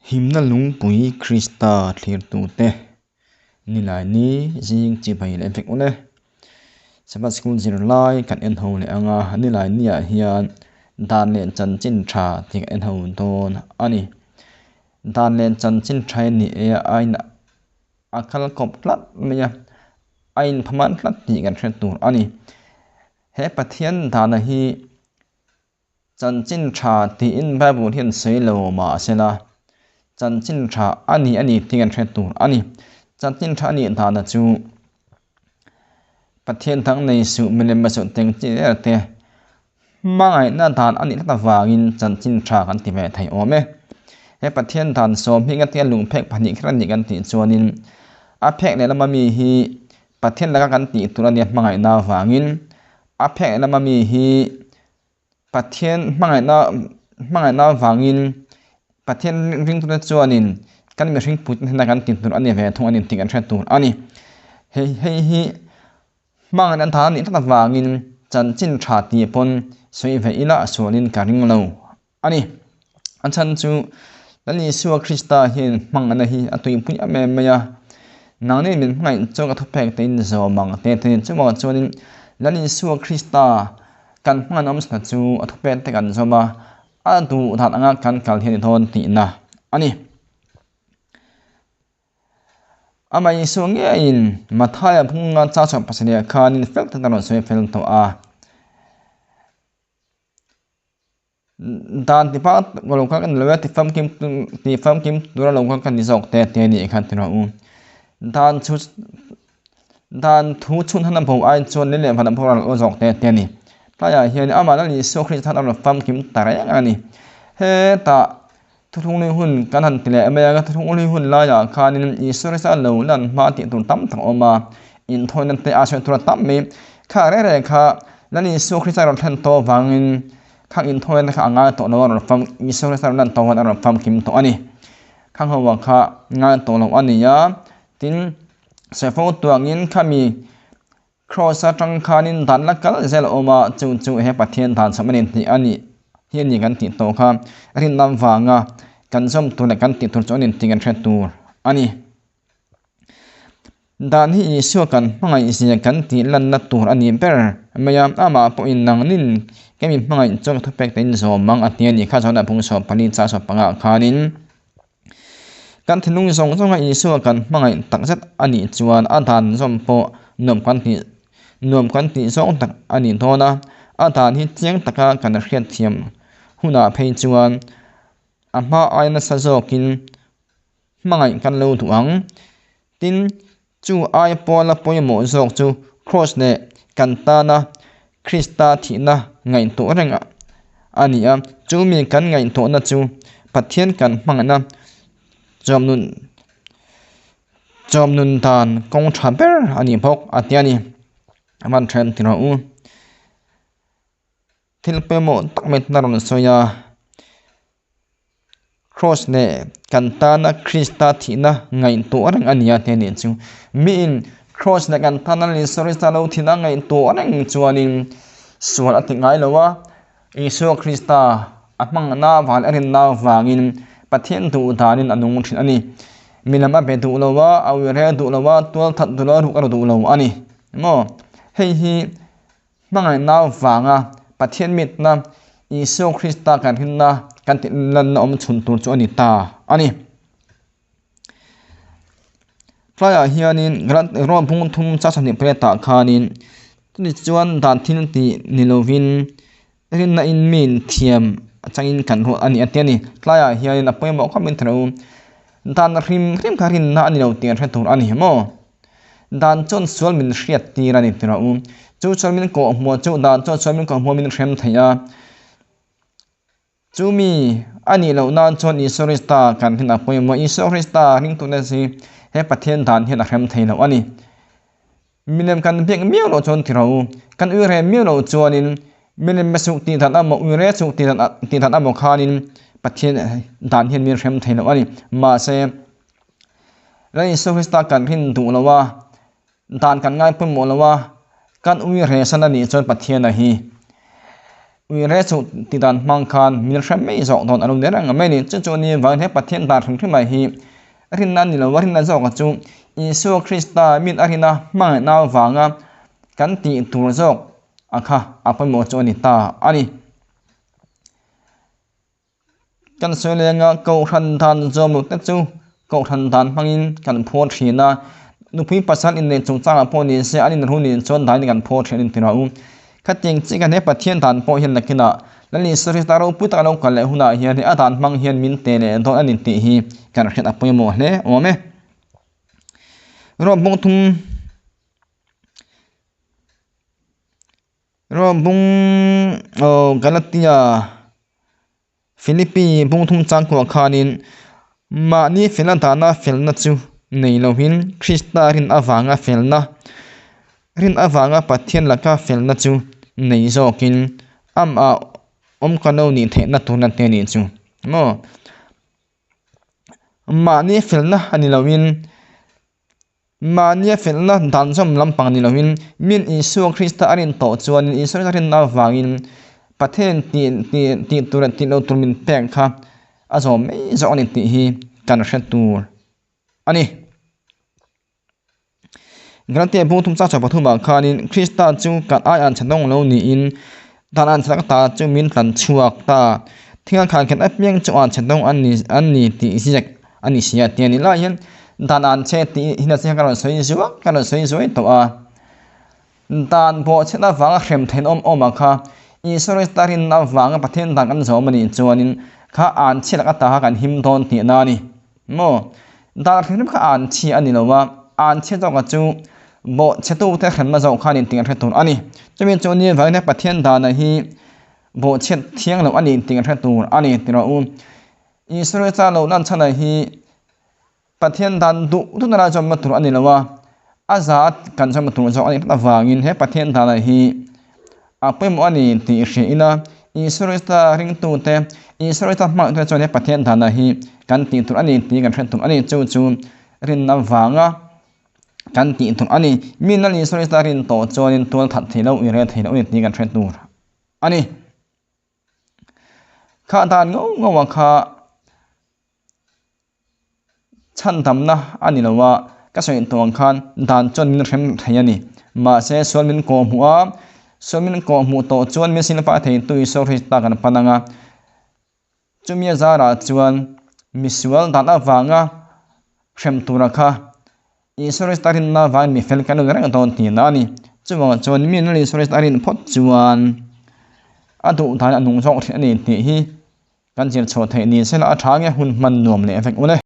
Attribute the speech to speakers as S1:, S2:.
S1: Himna lungpui Krista thlirtute Nilaini zing chibai leh vek ule. Sabbath School zirlai kan en ho leh anga Nilainiah hian dan leh chanchin tha tih kan en ho dawn a ni. Dan leh chanchin tha hi ni e a in a kal kawp tlat mai a, a inphaman tlat tih kan hre tur a ni. He Pathian dana hi Chanchin tha tiin Bible hian sawi lo mah se la, chanchin tha a ni a ni tih kan hre tur a ni. Chanchin tha a nih dana chu Pathian dang nei suh milem a suh teng chi der te hmangaihna dan a nih tlat avangin chanchin tha kan ti ve thei awm e. He Pathian dan sawm hi ngatinge lungphek pahnih kher a nih kan tih chuanin a phek lehlam ami hi Pathian laka kan tih tur a nia hmangaihna avangin a phek lehlam ami hi Pathian hmangaihna hmangaihna avangin Pathian ringtute chuanin kan mihring puitling hnena kan tih tur a ni ve thung a ni tih kan hre tur a ni. Hei hei hi hmangaihna dan a nih tlat avangin chanchin tha tih pawn sawi ve ila a sualin ka ring lo a ni. A chhan chu Lal Isua Krista hian hmangaihna hi a tuipui em em mai a, nangni min hmangaih chuan ka thupek te in zawm ang te te chuvang chuanin Lal Isua Krista kan hmangaihna awm chhuna chu a thupek te kan zawm a, a duh dan anga kan kal hi a ni dawn tihna a ni. Amah Isua ngeiin Mathaia phunga chang chhuah pasarih khanin fel tak a rawn sawi fel tawh a. Dan ti pa lo kha kan lo a ti famkim ti famkim tura lo kha kan ni zawk te te nih kha ti rawh u. Dan chu dan thu chhun han a bo ai chuan lei leh van a boral aw zawk te te a ni. Tlaiah hian amah Lal Isua Krista khan a rawn famkim ta reng a ni. Hetah thuthlung hun kan han ti leh mai a, thuthlung hun laiah khanin Isua Krista lo lan hma tih tur tam tak a awm a, inthawina te a sawi tur a tam mai. Kha reng reng kha Lal Isua Krista rawn thlen tawh avangin khang inthawina kha a ngai tawh lo a rawn fam Isua Krista rawn lan tawh khan a rawn famkim tawh a ni. Khang ho ah kha ngai tawh lo a ni a, tin sawi fo tuangin khami Kraws atang khanin dan la kal zel a awm a, chu chu he Pathian dan chham a ni tih a nih hi a ni kan tih tawh kha rinna vanga kan zawm tur leh kan tih tur chu a ni tih kan hre tur a ni. Dan hi Isua kan hmangaih zia kan tih lanna tur a ni ber mai a, amah pawhin nangnin kemi hmangaih chuan ka thupek te in zawm ang a ti a ni kha chuan a phung 14 chang 15 khanin Kan thinlung zawng zawnga Isua kan hmangaih takzet a nih chuan a dan zawm pawh nuam kan tih nuam kan tih zawng tak a nih dawn a, a dan hi chiang taka kan hriatthiam hunah phei chuan a hma aia nasa zawkin hmangaih kan lo duh ang. Tin, chu ai pawla pawimawh zawk chu Kraws leh kan tana Krista thihna ngaihtuah reng a ni a. Chu mi kan ngaihtuahna chu Pathian kan hmangaihna chawmnun chawmnun dan kawng tha ber a ni bawk a ti a ni. A van then ti rawh u. Thil pawimawh tak mai tuna rawn sawi a, Kraws leh kan tana Krista thihna ngaihtuah reng a ni a tih a nih chu. Miin Kraws leh kan tana Isua Krista lo thihna ngaihtuah reng chuanin sual a ti ngai lo a, Isua Krista a hmangaihna avang leh a rinna avangin Pathian duh danin a nung thin a ni. Mi lam a be duh lo a, a uire duh lo a, tual that duh lo a, ruk a ru duh lo a ni. Maw? Hei hi Hmangaihna vanga Pathian mitna Isua Krista kan rinna kan tih lanna awm chhun tur chu a ni ta a ni. Tlaiah hianin Rom phung thum cha sawmhnih pariatah khanin chumi chuan dan thil tih ni lovin rinna in min thiam atangin kan ruat a ni a ti a ni. Tlaiah hianin a pawimawh khawp min thar u. Dan hrim hrim kha rinna a ni lo tih an hre tur a ni maw? Dan chuan sual min hriat tir a ni ti rawh u. Chu chuan min kawhhmuh chu dan chuan sual min kawhhmuh min hrem thei a. Chu mi a nih loh nan chuan Isua Krista kan hnen a pawimawh. Isua Krista ringtute hi he Pathian dan hian a hrem thei lo a ni. Milem kan biak miau loh chuan ti rawh u. Kan ui rem miau loh chuanin milem be suh tih dan amaw ui re suh tih dan tih dan amaw khanin Pathian dan hian min hrem thei lo a ni. Mahse, Lal Isua Krista kan rin duh lo a, dan kan ngai pawimawh lo a, kan ui re san a nih chuan Pathiana hi. Uire chu ti dan hmang khan min hrem mai zawk dawn a lo ni reng mai ni. Chu chu ni vangin he Pathian dan hrim hrim ah hi rinna a ni lo a, rinna zawkah chu Isua Krista min a rina hmangaihna avanga kan tih tur zawk a kha a pawimawh chu a ni ta a ni. Kan sawi leng a, Kohhran dan zawm loh te chu Kohhran dan hmangin kan phaw thin a, nupui pasal inneih chungchangah pawh ni se an inru nih chuan danin kan phaw thin a ni tirah u. Khatiang chiah hian he Pathian dan pawh hian nakinah Lal Isua Krista ropui taka lo kal leh hunah hian he a dan hmang hian min te leh dawn a ni tih hi kan hriat a pawimawh hle awm e. Rawh bawng thum. Rom bung aw Galatia Philippi bung thum chang kuah khanin mahni felna dahna felna chu nei lovin Krista rin avanga felna rin avanga Pathian laka felna chu nei zawkin amah awm ka lo nih theihna turna te nih chu maw mahni felna a ni lovin Mahnia felna dan zawm lampang ni loin min Isua Krista a rin tawh chuanin Isua Krista rinna avangin Pathian tih tih tih tur leh tih loh tur min pek kha a zawm mai zawk a ni tih hi kan hre tur a ni. Galatia bung thum chang chhuah pathumah khanin Krista chu kan ai an chhe dawng lo niin dan an chhe tak ta chu min tlan chhuak ta. Thil khan khen apiang chu an chhe dawng an ni an ni tih ziak a ni sia tih a ni lai hian dan an chhe tih hi nasa hian ka rawn sawi zuak ka rawn sawi zuai tawh a. Dan bawhchhiat avanga hrem theihna awm awm ah kha Isua Krista rinna avanga Pathian dan kan zawm a nih chuanin kha an chhiat laka ta kha kan him dawn tihna a ni. Maw? Dan hrim hrim kha an chhia a ni lo a, an chhia zawkah chu bawhchhetute hremna zawk kha a ni tih kan hre tur a ni. Chumi chu ni avangin he Pathian dana hi bawhchhiat thiang loh a ni tih kan hre tur a ni tih rawh u. Israel cha lo lan chhan hi Pathian dan duh duhna lai zawmna tur a ni lo a, a za kan zawmna tur zawk a nih tlat avangin he Pathian dana hi a pawimawh a ni tih hria ila Israel ta ringtute, Israel ta hmangaih tute chuan he Pathian dana hi kan tih tur a ni tih kan hre tur a ni. Chu chu rinna vanga kan tih tur a ni. Mi nal Israel ta rin tawh chuanin tual that thei lo, i rel thei lo a ni tih kan hre tur a ni. Kha dan ngau ngau a kha chhan damna a ni lo a, ka sawi tawh ang khan dan chuan min hrem thei a ni. Mahse sual min kawh hmuh a, sual min kawh hmuh tawh chuan min silfai thei tu Isua Krista kan pan ang a. Chumi a zarah chuan misual dan avanga hrem tura kha Isua Krista rinna avangin mi fel kan lo ni reng dawn tihna a ni. Chuvangah chuan mi nal Isua Krista a rin phawt chuan a duh dan a nung zawk thin a ni tih hi kan zir chhuah theih ni sela a tha nge hun hman nuam leh vek ule.